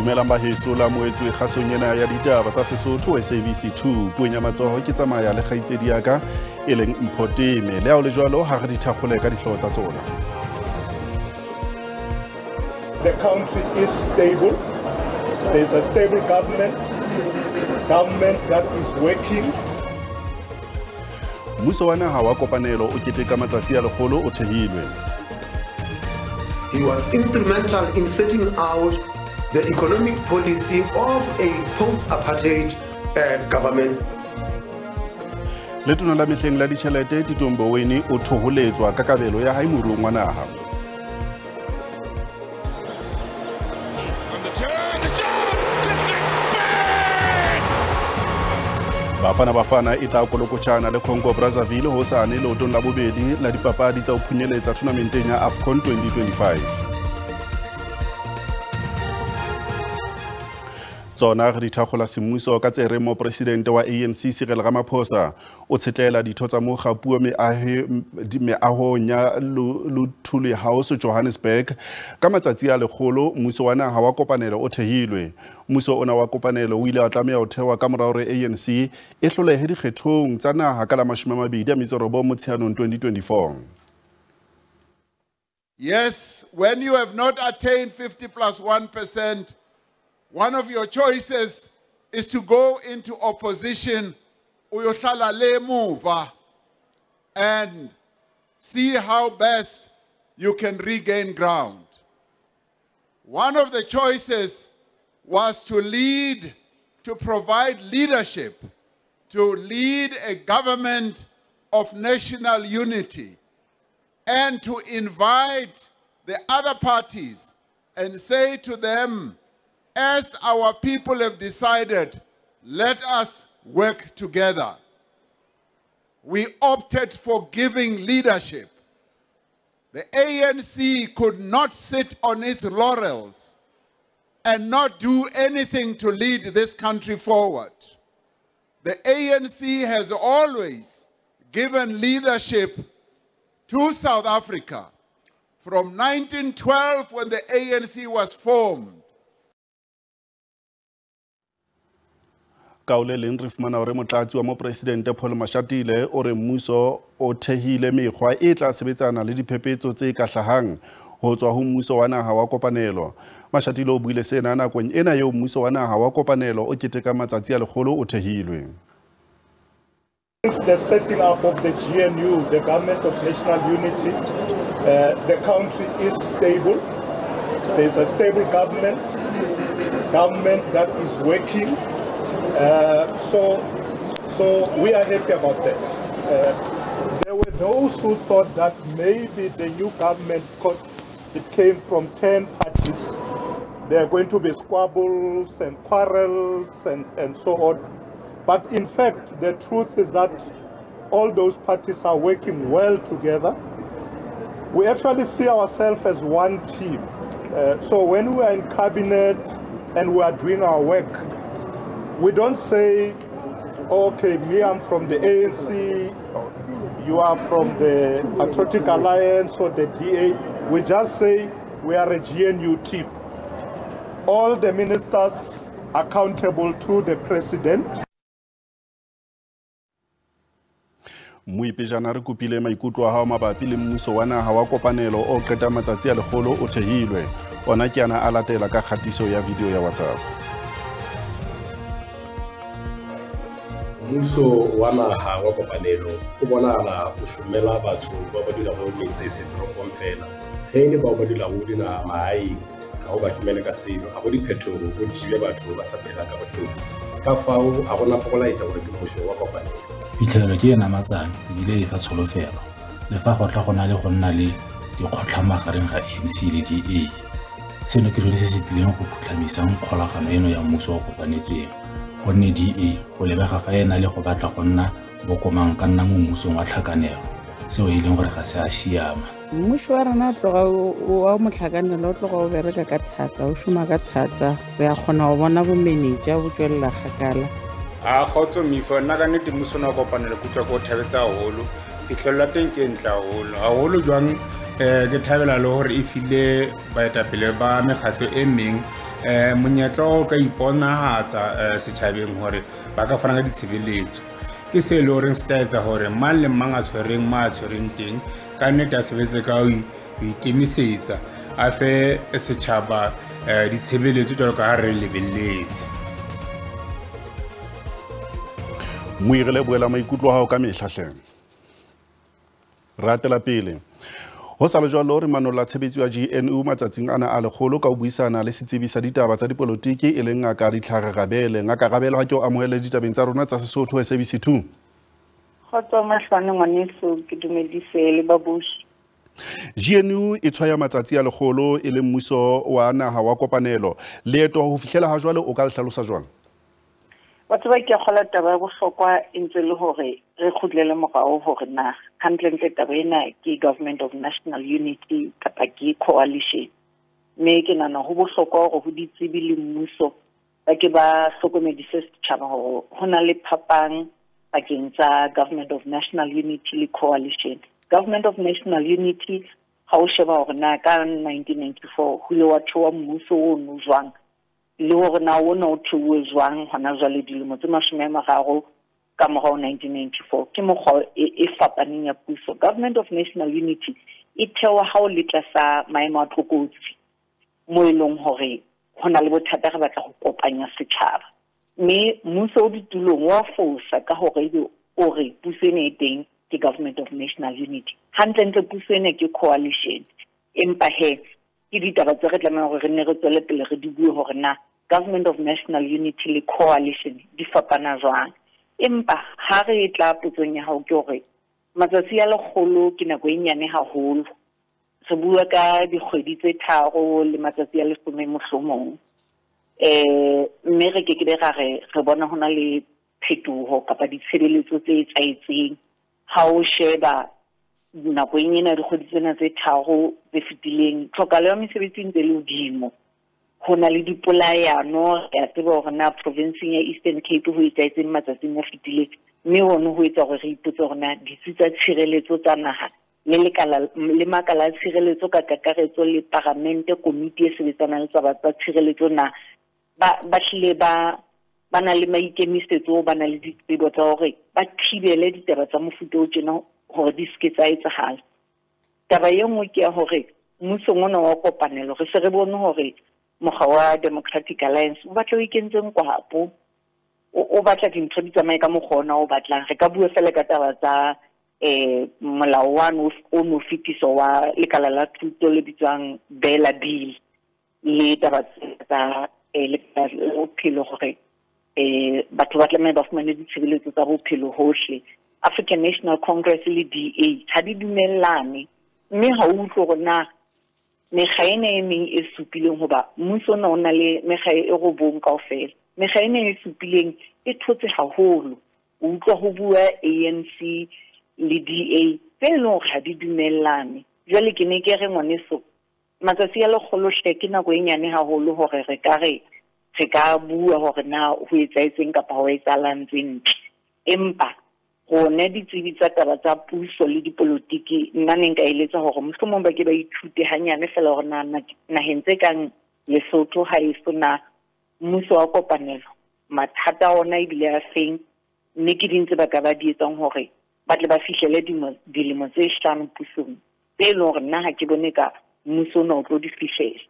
Dumelang baheso la moetswe kgasong ena ya ditaba tsa Sesotho SABC 2 puong ya matsoho ke tsamaya le kgaitsedi ya ka e leng Mpho Teme. Le ha ho le jwalo ha re di thakgole ka dihlooho tsa tsona. The country is stable. There is a stable government, government that is working. Mmuso wa naha wa kopanelo o keteka matsatsi a lekgolo o thehilwe. He was instrumental in setting out the economic policy of a post-apartheid government. Letona la mehleng la ditjhelete Tito Mboweni o thoholetswa ka kabelo ya hae moruong wa naha. Bafana Bafana e tla kolokotjhana le Congo Brazzaville hosane leotong la bobedi la dipapadi tsa ho phunyeletsa tournamenteng ya AFCON 2025. Tsona re di thakgola semmuso ka tse reng mopresidente wa ANC Cyril Ramaphosa o tshetlela ditho tsa mokga puo meahong ya Luthuli House Johannesburg ka matsatsi a lekgolo mmuso wa naha wa kopanelo o thehilwe. Mmuso ona wa kopanelo o ile wa tlameha ho thewa ka mora hore ANC e hlolehe dikgethong tsa naha ka la 29 Motsheanong 2024. Yes, when you have not attained 50+1%, one of your choices is to go into opposition, uyohlala le muva, and see how best you can regain ground. One of the choices was to lead, to provide leadership, to lead a government of national unity, and to invite the other parties and say to them, as our people have decided, let us work together. We opted for giving leadership. The ANC could not sit on its laurels and not do anything to lead this country forward. The ANC has always given leadership to South Africa. From 1912, when the ANC was formed, Ka o le leng re fumana hore motlatsi wa mopresidente Paul Mashatile o re mmuso o thehile mekgwa e tla sebetsana le diphephetso tse ka hlahang ho tswa ho mmuso wa naha wa kopanelo. Mashatile o buile sena nakong ena eo mmuso wa naha wa kopanelo o keteka matsatsi a lekgolo o thehilwe. Since the setting up of the GNU, the Government of National Unity, the country is stable. There is a stable government, government that is working. So we are happy about that. There were those who thought that maybe the new government, because it came from 10 parties, there are going to be squabbles and quarrels and so on. But in fact, the truth is that all those parties are working well together. We actually see ourselves as one team. So when we are in cabinet and we are doing our work, we don't say, okay, me, I'm from the ANC, you are from the Patriotic Alliance or the DA. We just say we are a GNU team. All the ministers accountable to the president. Moipejana re kopile maikutlo a hao mabapi le mmuso wa naha wa kopanelo o qeta matsatsi a lekgolo o thehilwe. Ona ke ana a latela ka kgatiso ya video ya WhatsApp. Mmuso wa naha wa kopanelo o bonahala o šomela batho ba ba dulago metsesetoropong fela. Ge e le bao ba dulago dinaha mahaeng ga o ba šomele ka selo, ga go diphetogo, bontši bja batho ba sa phela ka bohloki. Ka fao ga go napa go laetša gore ke mmušo wa kopanelo. Phitlhelelo ke e namatsang ebile e fa tsholofelo le fa go tla go na le go nna le dikgotlhang magareng ga ANC le DA. Seno ke sone se se tlileng go phutlhamisang kgolagano eno ya mmuso wa kopanetsweng, gonne DA go lebega fa e na le go batla go nna bokomang ka nna mo mmusong wa tlhakanelo, seo e leng gore ga se a siama. Mmušo wa rena tloga wa motlhakanelo o tloga o bereka ka thata, o šoma ka thata, re a kgona go bona bomenetša bo tswelela kgakala. A kgotso mifo, nna ka nnete mmuso wa kopanelo ke utlwa ke o thabetse haholo. Phihlello ya teng ke ntle haholo. Haholo jwang ke thabela le hore e file baetapele ba mekgatlo e meng Monyetla o ka iponahatsa setjhabeng hore ba ka fana ka ditshebeletso. Ke se le horeng se tla etsa hore mang le mang a tshwereng ma a tshwereng teng ka nnete a sebetse ka ho ikemisetsa, a fe setjhaba ditshebeletso jwalo ka ha re lebelletse. Moire le boela maikutlo a hao ka mehla hle. Re atela pele. Ho sa le jwalo re manolla tshebetso ya GNU matsatsing ana a lekgolo ka ho buisana le setsebi sa ditaba tsa dipolotiki e leng Ngaka Ditlhare Rabele. Ngaka Rabele, ha ke o amohele ditabeng tsa rona tsa Sesotho SABC 2. Kgotso mahlwane ngwaneso, ke dumedise le babusi. GNU e tshwaya matsatsi a lekgolo e leng mmuso wa naha wa kopanelo. Leeto ho fihlela ha jwale o ka le hlalosa jwang? Batho ba ke kgola taba ya bohlokwa e ntse le hore re kgutlele morao hore na hantlentle taba ena ke Government of National Unity kapa ke coalition. Mme ke nahana ho bohlokwa hore ho ditsebi le mmuso ba ke ba hlokomedise setjhaba hore ho na le phapang pakeng tsa Government of National Unity le coalition. Government of National Unity ha o sheba hore na ka 1994 ho ile wa thewa mmuso ono jwang, le hore na ona o theuwe jwang hona jwale dilemo tse 30 ka morao 1994, ke mokgwa e fapaneng ya puso. Government of National Unity e thewa ha o le tlasa maemo a tlokotsi mo e leng hore ho na le bothata, re batla ho kopanya setjhaba. Mme mmuso o ditulong wa fosa ka hore ebe o re puso ena e teng ke Government of National Unity. Hantlentle puso ena ke coalition, empa he ke ditaba tse re tlamehang hore re nne re tswele pele re di bue hore na Government of National Unity le coalition di fapana jwang. Empa ha re tla potsong ya hao ke hore matsatsi a lekgolo ke nako e nyane haholo. Re bua ka dikgwedi tse 3 le matsatsi a 10 mohlomong. Mme re ke ke be ra re re bona hona le phetoho kapa ditshebeletso tse etsahetseng. Ha o sheba nako e nyane dikgwedi tsena tse 3 tse fetileng, tlhokahalo ya mesebetsi e ntse le hodimo. Ho na le dipolayano, re a tseba hore na provinseng ya Eastern Cape ho etsahetseng matsatsing a fetileng, mme hono ho etsa hore re ipotse hore na ditsi tsa tshireletso tsa naha le lekala le makala a tshireletso ka kakaretso le paramente, komiti e sebetsanang le taba tsa tshireletso na ba hlile ba na le maikemisetso, ba na le ditsebo tsa hore ba thibele ditaba tsa mofuta o tjena hore di seke tsa etsahala. Taba e nngwe ke ya hore mmusong ona wa kopanelo re se re bone hore mokga wa Democratic Alliance o batla o ikentseng kwapo, o batla dintho di tsamaye ka mokgwa ona o batlang. Re ka bua fela ka taba tsa molao wa o no fetiso wa lekala la thuto le bitswang Bela Bill le taba tsa lekala la bophelo hore batho ba tlameha ba fumane ditshebeletso tsa bophelo hohle. African National Congress le DA ha di dumellane, mme ha o utlwe hore na mekga ena e meng e supileng, hoba mmuso ona o na le mekga e 9 kaofela. Mekga ena e supileng e thotse haholo. O utlwa ho bua ANC le DA tse leng hore ha di dumellane. Jwale ke ne ke re ngwaneso, matsatsi a lekgolo hle ke nako e nyane haholo hore re ka re re ka bua hore na ho etsahetseng kapa ho etsahalang tse ntle. Empa rona ditsebi tsa taba tsa puso le dipolotiki, nna ne nka eletsa hore mohlomong ba ke ba ithute hanyane fela hore na naheng tse kang Lesotho ha e sona mmuso wa kopanelo, mathata ona ebile a feng, mme ke ding tse ba ka ba di etsang hore ba tle ba fihlele dilemo tse 5 pusong tse leng hore nna ha ke bone ka mmuso ona o tlo di fihlela.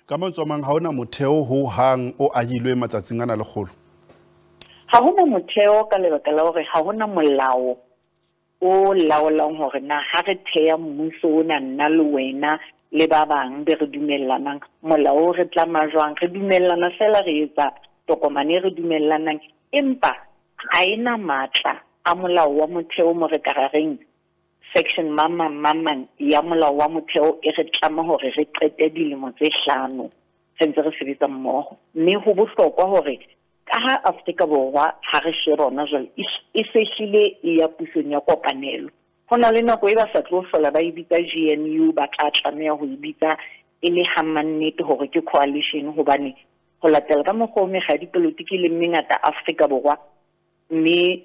Ka mantswe a mang, ha hona motheo ho hang o ahilwe matsatsing ana lekgolo. Ha hona motheo ka lebaka la hore ha hona molao o laolang hore na ha re theha mmuso ona nna le wena le ba bang be re dumellanang, molao re tlama jwang, re dumellana fela re etsa tokomane re dumellanang, empa ha ena matla a molao wa motheo mo re ka ra reng section mang mang ya molao wa motheo e re tlama hore re qete dilemo tse 5 re ntse re sebetsa mmoho. Mme ho bohlokwa hore ka ha Afrika Borwa ha re sheba hona jwale e sehlile e ya pusong ya kopanelo. Ho na le nako e ba sa tlo hlola ba e bitsa GNU, ba tla tlameha ho e bitsa e le ha mannete hore ke coalition, hobane ho latela ka mokgwa o mekga ya dipolotiki le mengata Afrika Borwa, mme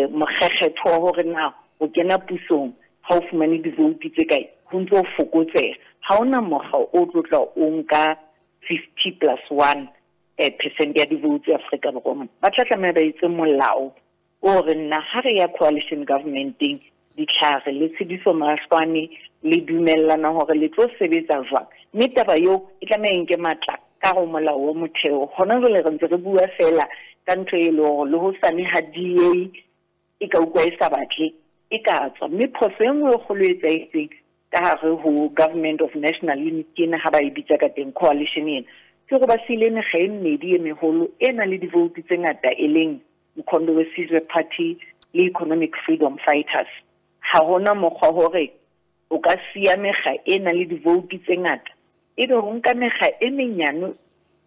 mokgekgetho wa hore na o kena pusong ha o fumane di-vote tse kae ho ntse o fokotseha. Ha hona mokga o tlo tla o nka 50 + 1 percent ya di-votes Afrika Borwa mona. Ba tla tlameha ba etse molao o re nna ha re ya coalition governmenteng, ditlhare le Tshediso Mahlwane le dumellana hore le tlo sebetsa jwang, mme taba eo e tlameha e nke matla ka go molao wa motheo. Hona jwale re ntse re bua fela ka ntho e leng hore le hosane ha DA e ka utlwa e sa batle, e ka tswa. Mme phoso e nngwe e kgolo e etsahetseng ka hare ho government of national unity ena, ha ba e bitsa ka teng coalition ena, ke gore ba siile mekga e mmedi e meholo e nang le di-vote tse ngata, e leng Mkhonto we Sizwe Party le Economic Freedom Fighters. Ha hona mokgwa hore o ka siya mekga e nang le di-vote tse ngata, ebe ho nka mekga e menyane,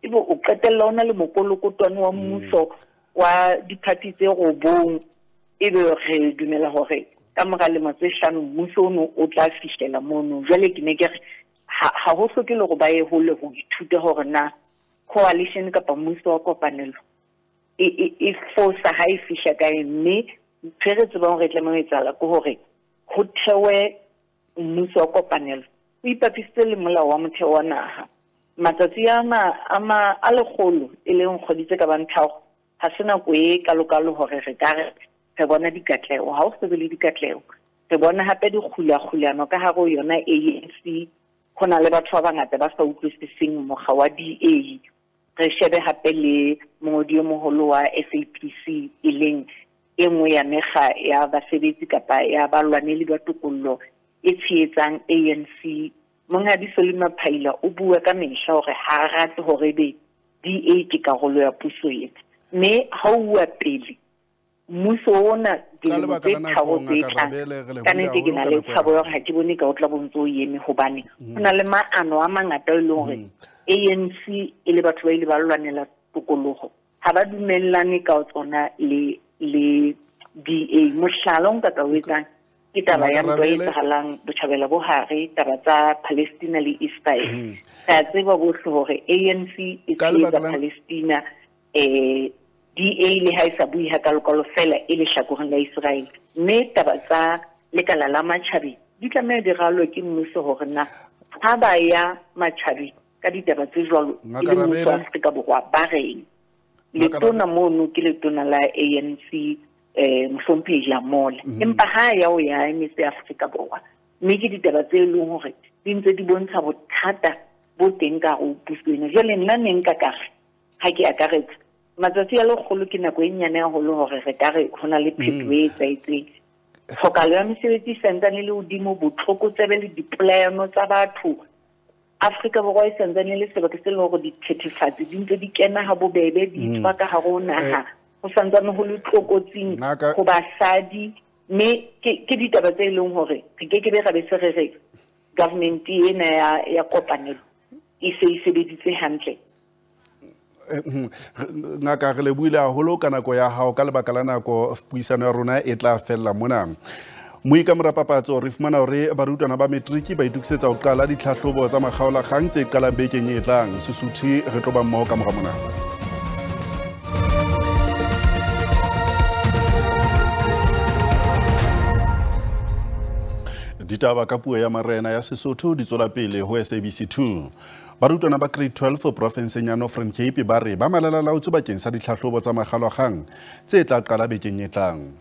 ebe o qetella o na le mokolokotwane wa mmuso wa di-party tse 9, ebe re dumela hore ka mora lemo tse 5 mmuso ono o tla fihlela mono. Jwale ke ne ke re ha ho hloke le hore ba ye hole ho ithuta hore na coalition kapa mmuso wa kopanelo e fosa ha e fihla kae. Mme ntho e re tsebang hore e tlameha ho etsahala ke hore ho thewe mmuso wa kopanelo o ipapisitse le molao wa motheo wa naha. Matsatsi a 100, e leng kgwedi tse ka bang 3, ha se nako e kalokalo hore re ka re re bona dikatleho. Ha ho se be le dikatleho, re bona hape dikgulakgulano ka hare ho yona ANC. Ho na le batho ba bangata ba sa utlwisiseng mokga wa DA. Re shebe hape le mongodi o moholo wa SAPC, e leng e nngwe ya mekga ya basebetsi kapa ya balwaneli ba tokollo e tshehetsang ANC. Monghadi Solly Mapaila o bua ka mehla hore ha a rate hore ebe DA ke karolo ya puso ena, mme ha o bua pele mmuso ona dilemo tse 3 tse tlang, ka nnete ke na le tshabo ya hore ha ke bone ka o tla bo ntso o eme, hobane ho na le maano a mangata e leng hore ANC e le batho ba ile ba lwanela tokoloho ha ba dumellane ka tsona le DA. Mohlala o nka ka o etsang ke taba ya ntwa e etsahalang Botjhabela bo Hare, taba tsa Palestina le Israel. Re a tseba bohle hore ANC e tshehetsa Palestina, DA le ha e sa bue hakalokalo fela e lehlakoreng la Israel. Mme taba tsa lekala la matjhabeng di tlameha di ralwe ke mmuso hore na ha ba ya matjhabeng ka ditaba tse jwalo e le mmuso wa Afrika Borwa ba reng. Letona mono ke letona la ANC, Mohlomphehi Lamola, empa ha ya o ya emetse Afrika Borwa, mme ke ditaba tse leng hore di ntse di bontsha bothata bo teng ka ho puso ena. Jwale nna ne nka ka re ha ke akaretsa, matsatsi a 100 ke nako e nyane haholo hore re ka re ho na le phetoho e etsahetseng. Tlhokahalo ya mesebetsi e santsane le hodimo, botlokotsebe le dipolayano tsa batho. Afrika Borwa e santsane le sebaka se leng hore dithethefatsi di ntse di kena ha bobebe, di tswa ka hare ho naha. Ho santsane ho le tlokotsing ho basadi, mme ke ditaba tse leng hore re ke ke be ra be se re re government ena ya kopanelo e se e sebeditse hantle. Ngaka, re lebohile haholo ka nako ya hao. Ka lebaka la nako, puisano ya rona e tla fella mona. Moi ka mora papatso re fumana hore barutwana ba matriki ba itokisetsa ho qala ditlhahlobo tsa makgaolakgang tse qalang bekeng e tlang. Sesotho re tlo ba mmoho ka mora mona. Ditaba ka puo ya marena ya Sesotho di tswela pele ho SABC 2. Barutwana ba grade 12 profenseng ya Northern Cape ba re ba malalalaotswe bakeng sa ditlhahlobo tsa makgaolakgang tse tla qala bekeng e tlang.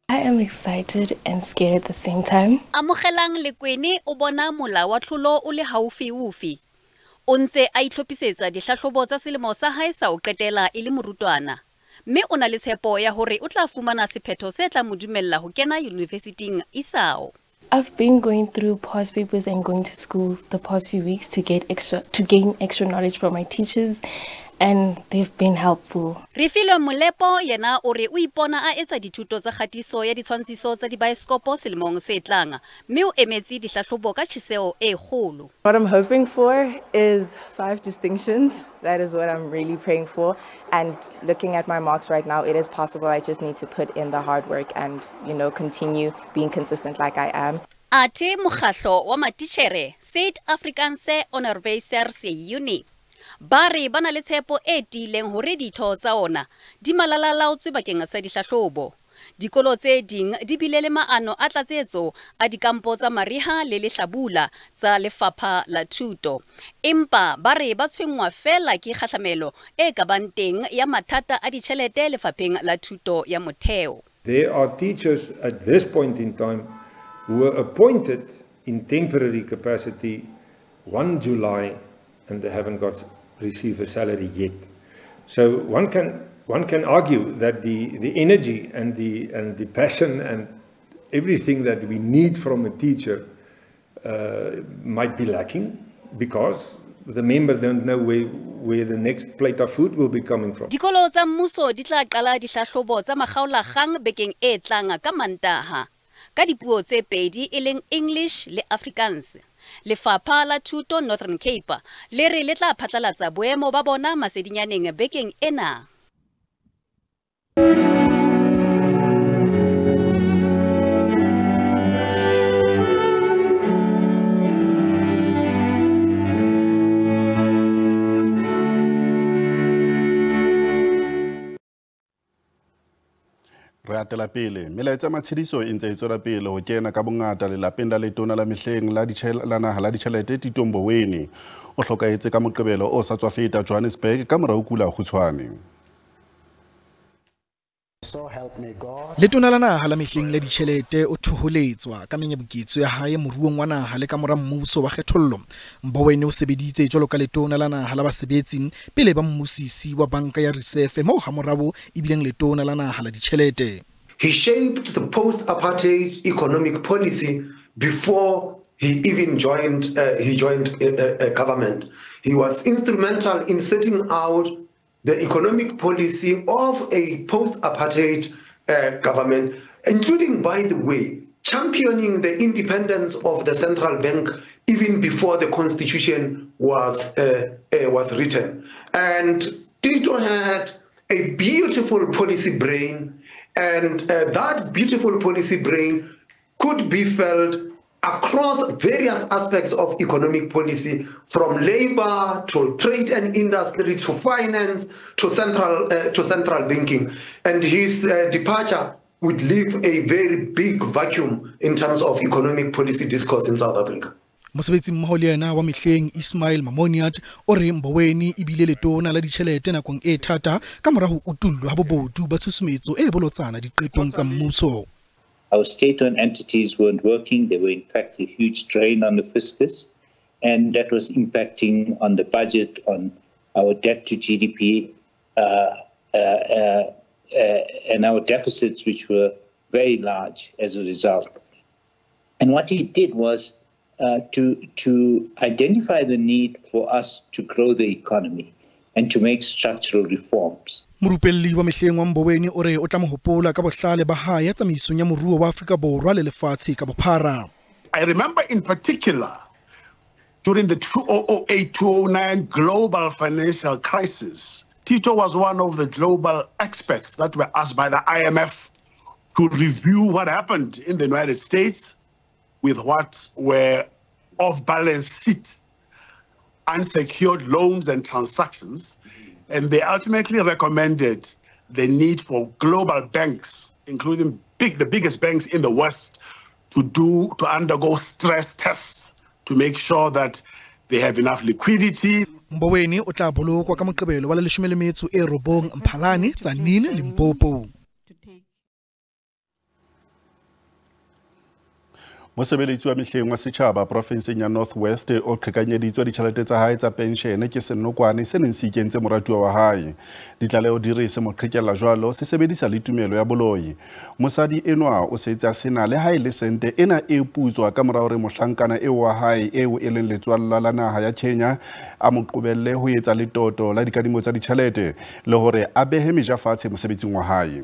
I am excited and scared at the same time. Amogelang Lekwene o bona mola wa tlholo o le haufiufi. O ntse a itlhophisetsa dihlahlobo tsa selemo sa hae sa ho qetela e le morutwana, mme o na le tshepo ya hore o tla fumana sephetho se tla mo dumella ho kena yunivesithing isao. I've been going through past papers and going to school the past few weeks to gain extra knowledge from my teachers, and they've been helpful. Refilwe Molepo yena o re o ipona a etsa dithuto tsa kgatiso ya ditshwantshiso tsa dibaesekopo selemong se tlang, mme o emetse dihlahlobo ka tjheseho e kgolo. What I'm hoping for is 5 distinctions. That is what I'm really praying for. And looking at my marks right now, it is possible. I just need to put in the hard work and continue being consistent like I am. Athe mokgahlo wa matitjhere Suid Afrikaanse Onderwysers Unie ba re ba na le tshepo e tiileng hore ditho tsa ona di malalalaotswe bakeng sa dihlahlobo. Dikolo tse ding di bile le maano a tlatsetso a dikampo tsa mariha le lehlabula tsa Lefapha la Thuto. Empa ba re ba tshwenngwa feela ke kgahlamelo e ka bang teng ya mathata a ditjhelete lefapheng la thuto ya motheo. There are teachers at this point in time who were appointed in temporary capacity 1 July and they haven't got received a salary yet. So one can argue that the energy and the passion and everything that we need from a teacher might be lacking because the member don't know where the next plate of food will be coming from. Dikolo tsa mmuso di tla qala dihlahlobo tsa makgaolakgang bekeng e tlang ka Mantaha ka dipuo tse pedi e leng English le Afrikaans. Lefapha la Thuto Northern Cape le re le tla phatlalatsa boemo ba bona masedinyaneng bekeng ena. Re atela pele melaetsa matshediso e ntse e tswela pele ho kena ka bongata lelapeng la letona la mehleng la naha la ditjhelete Tito Mboweni. O hlokahetse ka Moqebelo o sa tswa feta Johannesburg ka mora ho kula kgutshwane. Letona la naha la mehleng la ditjhelete o thoholetswa ka menyabuketso ya hae moruong wa naha le ka mora mmuso wa kgethollo. Mboweni o sebeditse jwalo ka letona la naha la basebetsi pele ba mmusisi wa banka ya Reserve moo hamorao e bileng letona la naha la ditjhelete. He shaped the post-apartheid economic policy before he even joined government. He was instrumental in setting out the economic policy of a post-apartheid government, including, by the way, championing the independence of the central bank even before the constitution was written. And Tito had a beautiful policy brain, and that beautiful policy brain could be felt across various aspects of economic policy, from labor to trade and industry to finance to central banking. And his departure would leave a very big vacuum in terms of economic policy discourse in South Africa. Mosebetsi mmoho le yena wa mehleng Ismail Mamoniat o re Mboweni e bile letona la ditjhelete nakong e thata ka mora ho utullwa ha bobodu ba tshusumetso e bolotsana diqetong tsa mmuso. Our state-owned entities weren't working. They were, in fact, a huge drain on the fiscus, and that was impacting on the budget, on our debt to GDP, and our deficits, which were very large as a result. And what he did was to identify the need for us to grow the economy and to make structural reforms. Morupelli wa mehleng wa Mboweni o re o tla mo hopola ka bohlale ba hae tsamaisong ya moruo wa Afrika Borwa le lefatshe ka bophara. I remember in particular during the 2008-2009 global financial crisis, Tito was one of the global experts that were asked by the IMF to review what happened in the United States with what were off-balance sheet unsecured loans and transactions. And they ultimately recommended the need for global banks, including the biggest banks in the West, to undergo stress tests to make sure that they have enough liquidity. Mboweni o tla bolokwa ka Moqebelo wa 19 Mphalane, Tzaneen, Limpopo. Mosebeletsi wa mehleng wa setjhaba profenseng ya North West o qhekanyeditswe ditjhelete tsa hae tsa penshene ke senokwane se neng se ikentse moratuwa wa hae. Ditlaleho di re se mo qhekella jwalo se sebedisa le tumelo ya boloi. Mosadi enwa o setse a sena le hae le sente ena e putswa ka mora hore mohlankana eo wa hae eo e leng letswalla la naha ya Kenya a mo qobelle ho etsa letoto la dikadimo tsa ditjhelete le hore a behe meja fatshe mosebetsing wa hae.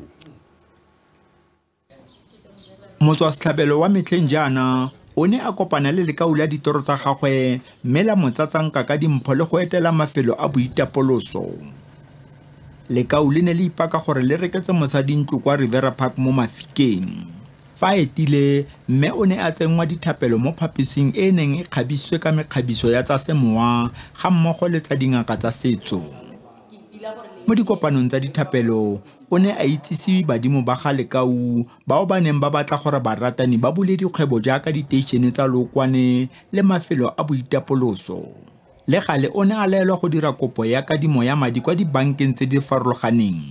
Motswasetlhabelo wa metlheng jaana o ne a kopana le lekau la ditoro tsa gagwe mme la mo tsatsanka ka dimpho le go etela mafelo a boitapoloso. Lekau le ne le ipaka gore le reketse mosadi ntlo kwa Rivera Park mo Mafikeng. Fa a etile mme o ne a tsenngwa dithapelo mo phaposing e e neng e kgabisitswe ka mekgabiso ya tsa semowa ga mmogo le tsa dingaka tsa setso. Mo dikopanong tsa dithapelo o ne a itsise badimo ba ga Lekau bao ba neng ba batla gore baratani ba bule dikgwebo jaaka diteišene tsa lookwane le mafelo a boitapoloso. Le gale o ne a laelwa go dira kopo ya kadimo ya madi kwa dibankeng tse di farologaneng.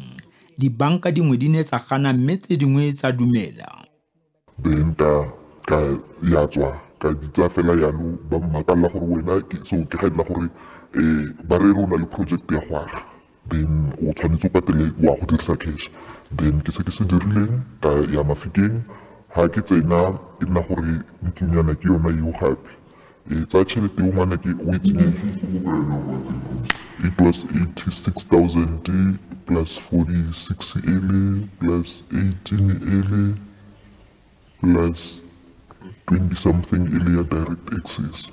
Dibanka dingwe di ne tsa gana mme tse dingwe tsa dumela. Then ka ya tswa ka ditsa fela yalo ba mmakalla gore wena so ke ga nna gore ba re rona le project ya go aga, then o tshwanetse o patele wa go dirisa cash. Then ke se ke se dirileng ka ya Mafikeng, ha ke tsena e nna gore ntlonyana ke yona eo gape tsa tšhelete eo ngwana ke o e tsenye. It was 86,000 plus 46 ele plus 18 ele plus 20 something ele ya direct access.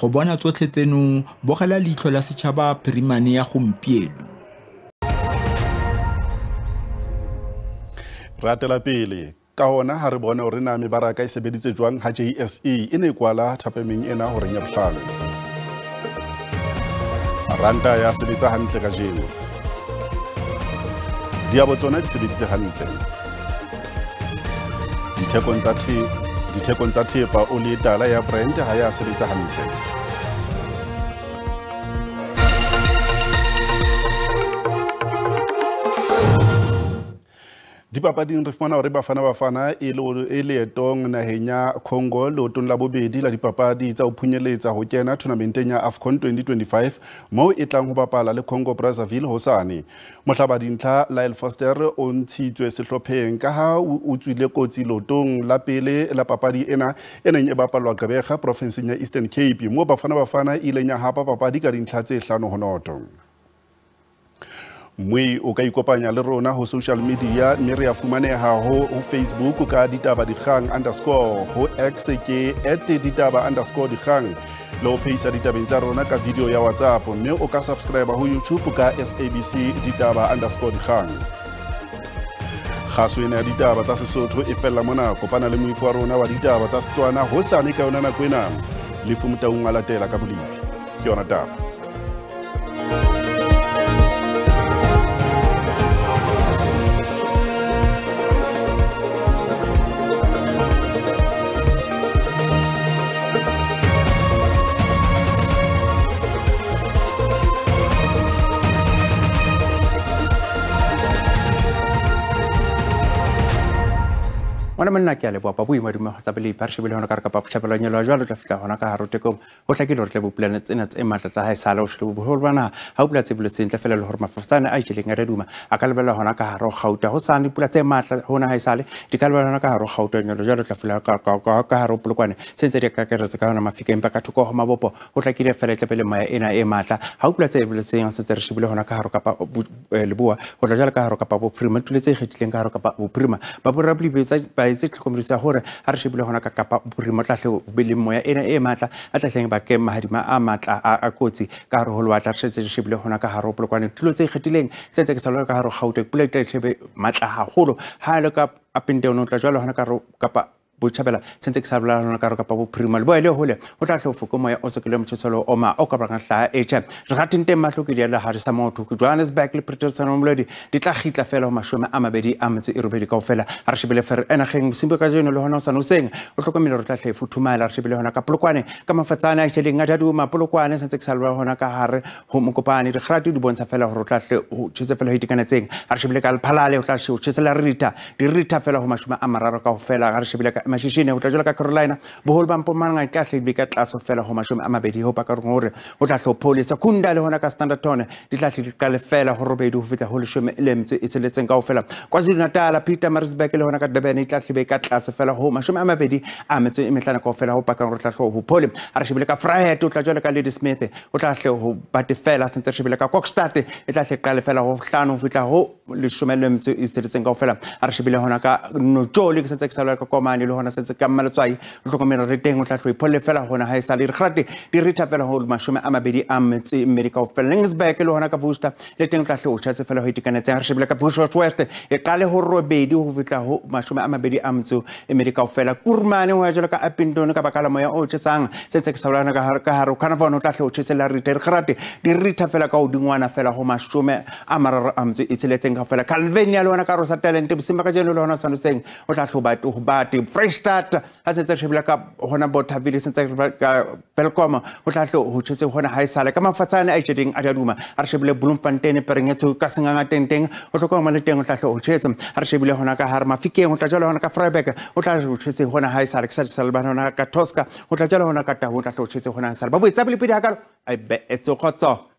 Go bona tsotlhe tseno bogela Leitlho la Setšhaba phirimane ya gompieno. Re atela pele ka hona ha re bone hore na mebaraka e sebeditse jwang ha JSE e ne kwala thapameng ena horeng ya bohlano. Ranta ya sebetsa hantle kajeno. Diabo tsona di sebeditse hantle. Dithekong tsa thepa oli e tala ya Brent ha ya sebetsa hantle. Dipapading re fumana hore Bafana Bafana e leetong naheng ya Congo leotong la bobedi la dipapadi tsa ho phunyeletsa ho kena tournamenteng ya AFCON 2025 moo e tlang ho bapala le Congo Brazzaville hosane. Mohlabadintlha Lyle Foster o ntshitswe sehlopheng ka ha o tswile kotsi leotong la pele la papadi ena e neng e bapalwa Gqeberha profinseng ya Eastern Cape moo Bafana Bafana e ileng ya hapa papadi ka dintlha tse 5-0. Mme o ka ikopanya le rona ho social media mme re a fumaneha ho Facebook ka ditaba dikgang underscore, ho X ke @ditaba underscore dikgang, le ho phehisa ditabeng tsa rona ka video ya WhatsApp, mme o ka subscribe ho YouTube ka SABC ditaba underscore dikgang. Kgaso ena ya ditaba tsa Sesotho e fella mona. Kopana le moifo wa rona wa ditaba tsa Setswana hosane ka yona nako ena. Lefu Motaung a latela ka bolipi. Ke yona taba. Ngwana monna ke a leboha papu madume go tsa pele ba re shebile hona ka re kapa botjhabela nyelo jwalo tla fihla hona ka hare tekong ho hlakile hore tle bopulane tsena tse matla tsa haesale ho shebile boholo ba naha ha o pula tse boletseng tla fela le hore mafofane a itjeleng a reduma a ka lebella hona ka hare ho Gauta ho sane dipula tse matla hona haesale di ka lebella hona ka hare ho Gauta nyelo jwalo tla fihla ka hare ho Polokwane se ntse di ka keretsa ka hona Mafikeng ba ka thoko ho mabopo ho hlakile fela tle pele moya ena e matla ha o pula tse boletseng se tse re shebile hona ka hare kapa leboa ho tla jwalo ka hare kapa bophirima tule tse ikgethileng ka hare kapa bophirima ba borabli ba itse tlhokomedisa hore ha re shebile hona ka kapa bophirima tla hle be le moya ena e matla a tla hleng bakeng mahadima a matla a kotsi ka hare ho lewatle re setse re shebile hona ka hare ho Polokwane tulo tse ikgethileng se ntse ke sa ka hare ho Gauteng pula e tla hlebe matla haholo ha le ka up and down o tla jwalo hona ka hare kapa botjhabela se ntse ke sa bolela hona ka hare kapa bophirima leboya le hole o tla hle o foke moya o sokile motjheselo o ma o ka bakang hlaha e tjhe re rateng teng mahlo ke diela hare sa motho ke Johannesburg le Pretoria Mamelodi di tla kgitla fela ho 28 kaofela ha re shebile fere enageng bosiu ka jeno le hona o sa noseng o hlokomele re tla hle futhumala re shebile hona ka Polokwane ka mafatsane a tjheleng a daduma Polokwane se ntse ke sa bolela hona ka hare ho Mokopane dikgarato di bontsha fela hore o tla hle ho tjhese fela ho itekanetseng ha re shebile ka Lephalale o tla hle ho tjhesela ritha di ritha fela ho 30 kaofela ha re shebile ka Mashishini ho tla jwalo ka Carolina boholo ba Mpumalanga ka hle di ka tlase fela ho 20 ho paka hore o tla hle ho pholisa Khunda le hona ka Standerton di tla hle di qale fela ho 8 ho fihla ho 16 kaofela KwaZulu-Natal Pietermaritzburg le hona ka Durban di tla hle be ka tlase fela ho 25 kaofela ho paka hore o tla hle ho phole ha re shebile ka Vryheid o tla jwalo ka Ladysmith o tla hle ho bate fela sentse re shebile ka Kokstad e tla hle qale fela ho 5 ho fihla ho 16 kaofela ha re shebile hona ka Notjoli ke sentse ke sa ka Komane le hona setse ka mmaletswai o hlokomela re teng o tla hlo ipholle fela hona ha e sa le re kgate di ritha fela ho 28 kaofela. Lensburg le hona ka Worcester le teng o tla hlo o tjhetse fela ho itekanetseng. Re shebile ka Bushwest West e qale ho 8 ho fihla ho 22 kaofela. Kurmane ho ya jwalo ka Appington ka baka la moya o tjhetsang setse ke sabolana ka hare Carnarvon o tla hlo o tjhetse la ritha re kgate di ritha fela ka hodingwana fela ho 36 kaofela. Calvenia le hona ka Rosa Talent bosima ka jeno le hona Sanoseng o tla hlo batho ho bate Fresh Start ha setse shebile ka hona Bothaville sentse ka Welkom o tla hlo ho tjhetse hona ha esale ka mafatshane a itjedeng a daduma. A re shebile Bloemfontein pereng etso ka senganga teng o hlokomela le teng o tla hlo ho tjhetse. A re shebile hona ka hare Mafikeng o tla jalo hona ka Vryburg o tla ho tjhetse hona ha esale ke sa salbana hona ka Tosca o tla jalo hona ka Taung o tla hlo ho tjhetse hona ha esale ba boetsa pele pele hakalo ai be etso khotso.